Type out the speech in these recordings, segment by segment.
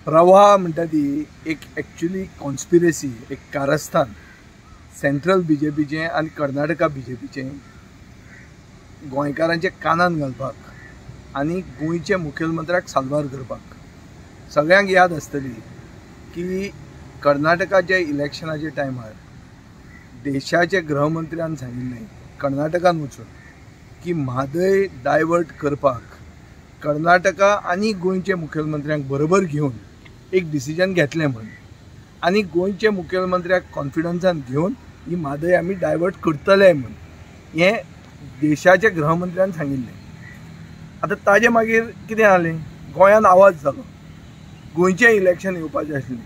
प्रवाह म्हणटा ती एक एक्चुअली कॉन्स्पिरसी, एक कारस्थान सेंट्रल बीजेपीचें आनी कर्नाटका बीजेपीचें गोंयकारांच्या कानान घालपाक आनी गोंयच्या मुखेलमंत्र्याक साल्वार करपाक. सगळ्यांक याद आसतली की कर्नाटकाच्या इलेक्शनाच्या टायमार देशाचे गृहमंत्र्यान सांगिल्लें कर्नाटकान वचून की म्हादय डायवर्ट करपाक कर्नाटका आनी गोंयच्या मुखेलमंत्र्यांक बरोबर घेवन एक डिसिजन घेतलें म्हूण, आनी गोंयच्या मुखेलमंत्र्याक कॉन्फिडन्सान घेवन ही म्हादय आमी डायवर्ट करतले म्हूण हें देशाच्या गृहमंत्र्यान सांगिल्लें. आतां ताजे मागीर कितें जालें, गोंयांत आवाज जालो, गोंयचें इलेक्शन येवपाचें आसलें,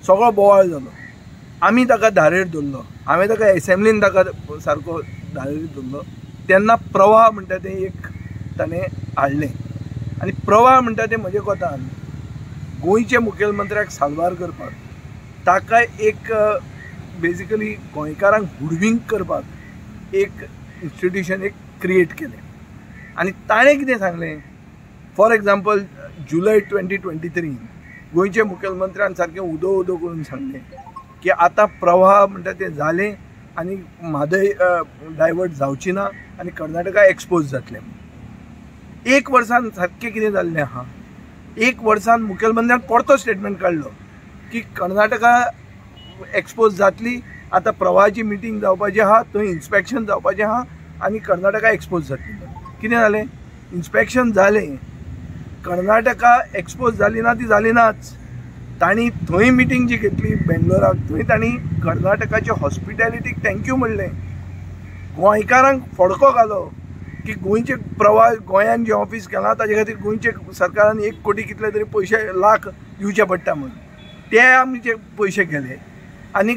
सगळो बोवाळ जालो. आमी ताका धारेर धरलो, हांवें ताका एसेंब्लीन ताका सारको धारेर धरलो. तेन्ना प्रवाह म्हणटा तें एक ताणें हाडलें आनी प्रवाह म्हणटा तें म्हजे कोतान गोंयच्या मुखेलमंत्र्याक साल्वार करपाक, ताका एक बेजिकली गोंयकारांक हुडविंक करपाक एक इन्स्टिट्यूशन एक क्रिएट केलें. आनी ताणें कितें सांगलें, फॉर एग्जाम्पल जुलय 2023 गोंयच्या मुखेलमंत्र्यान सारकें उदो उदो करून सांगलें की आतां प्रवाह म्हणटा तें जालें आनी म्हादय डायवर्ट जावची ना आनी कर्नाटका एक्सपोज जातलें. एक वर्सान सारकें कितें जाल्लें आहा, एक वर्सान मुखेलमंत्र्यान परतो स्टेटमेंट काडलो की कर्नाटका एक्सपोज जातली, आतां प्रवाहाची मिटींग जावपाची आहा, थंय इन्स्पेक्शन जावपाचें आहा आनी कर्नाटका एक्सपोज जातली. कितें जालें, इन्स्पेक्शन जालें, कर्नाटका एक्सपोज जाली ना ती जाली नाच. तांणी थंय मिटींग जी घेतली बेंगलोराक, थंय तांणी कर्नाटकाच्या हॉस्पिटॅलिटीक thank you म्हणलें, गोंयकारांक फडको घालो की गोंयचे प्रवाह गोंयान जें ऑफीस केलां ताजे खातीर गोंयचे सरकारान 1 कोटी कितले तरी पयशे लाख दिवचे पडटा म्हूण, ते आमचे पयशे गेले. आनी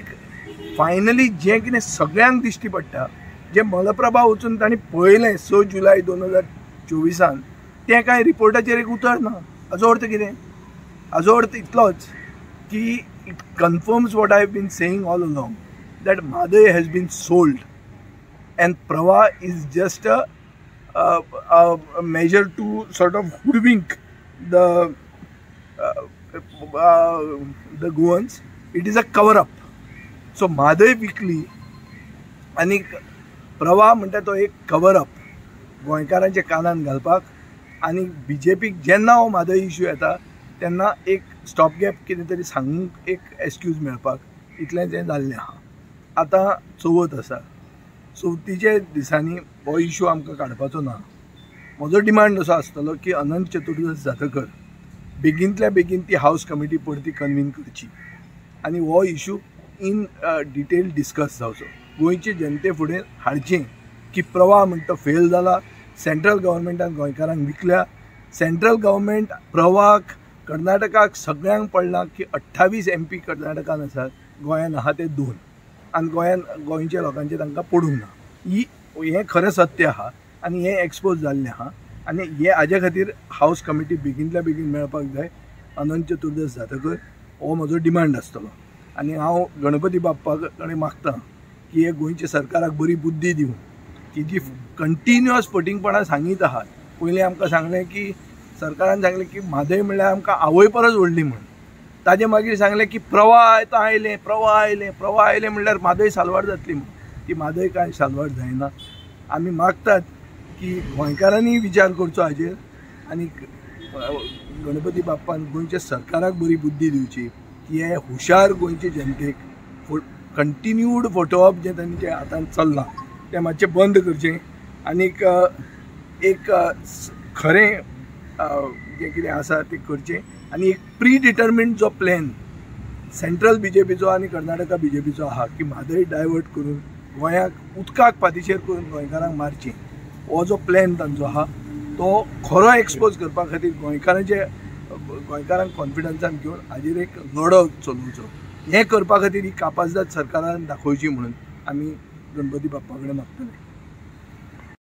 फायनली जें कितें सगळ्यांक दिश्टी पडटा, जें मलप्रभा वचून तांणी पळयलें 6 जुलय 2024 तें कांय रिपोर्टाचेर एक उतर ना. हाजो अर्थ कितें, हाजो अर्थ इतलोच की it confirms what I have been saying all along that Mhadei has been sold and Pravah is just a measure to sort of hoodwink the Goans. It is a cover up. So Mhadei विकली आनी प्रवाह म्हणटा तो एक cover up गोंयकारांच्या कानान घालपाक आनी बीजेपीक जेन्ना हो म्हादय इश्यू येता तेन्ना एक स्टॉप गॅप कितें तरी सांगूंक एक एक्सक्यूज मेळपाक, इतलें तें जाल्लें आहा. आतां चवथ आसा, चवथीच्या दिसांनी हो इश्यू आमकां काडपाचो ना. म्हजो डिमांड असो आसतलो की अनंत चतुर्दश जातकर बेगीनतल्या बेगीन ती हावस कमिटी परती कन्वीन करची आनी हो इश्यू इन डिटेल डिस्कस जावचो, गोंयचे जनते फुडें हाडचें की प्रवाह म्हणटा फेल जाला, सेंट्रल गव्हर्मेंटान गोंयकारांक विकल्या, सेंट्रल गव्हर्मेंट प्रवाहाक कर्नाटकाक सगळ्यांक पडलां की 28 MP कर्नाटकान आसात, गोंयान आहा ते 2 आनी गोंयान गोंयच्या लोकांचें तांकां पडूंक ना. ही हें खरें सत्य आहा आनी हें एक्सपोज जाल्लें आहा आनी हें हाजे खातीर हावस कमिटी बेगीनतल्या बेगीन मेळपाक जाय अनंत चतुर्दश जातकर, हो म्हजो डिमांड आसतलो. आनी हांव गणपती बाप्पा कडेन मागता की हे गोंयच्या सरकाराक बरी बुद्धी दिवं की जी कंटिन्युअस फटींगपणां सांगीत आहात. पयलीं आमकां सांगलें की सरकारान सांगलें की म्हादय म्हणल्यार आमकां आवय परस व्हडली म्हूण, ताजे मागीर सांगलें की प्रवाह आतां आयलें, प्रवाह आयलें, प्रवाह आयलें म्हणल्यार म्हादय साल्वार जातली म्हूण, ती म्हादय कांय साल्वार जायना. आमी मागतात की गोंयकारांनी विचार करचो हाजेर आनी गणपती बाप्पान गोंयच्या सरकाराक बरी बुद्धी दिवची की हे हुशार गोंयचे जनतेक कंटिन्यूड फटोवप जें तांच्या हातान चल्लां तें मातशें बंद करचें आनीक एक खरें जें कितें आसा तें करचें आनी एक प्री डिटर्मिन्ड जो प्लॅन सेंट्रल बीजेपीचो आनी कर्नाटका बीजेपीचो आहा की म्हादय डायवर्ट करून गोंयाक उदकाक पातिशेर करून गोंयकारांक मारचें, हो जो प्लॅन तांचो आहा तो खरो एक्सपोज करपा खातीर गोंयकारांक कॉन्फिडन्सान घेवन हाजेर एक लढो चलोवचो. हें करपा खातीर ही कापाजदाद सरकारान दाखोवची म्हणून आमी गणपती बाप्पा कडेन मागतले.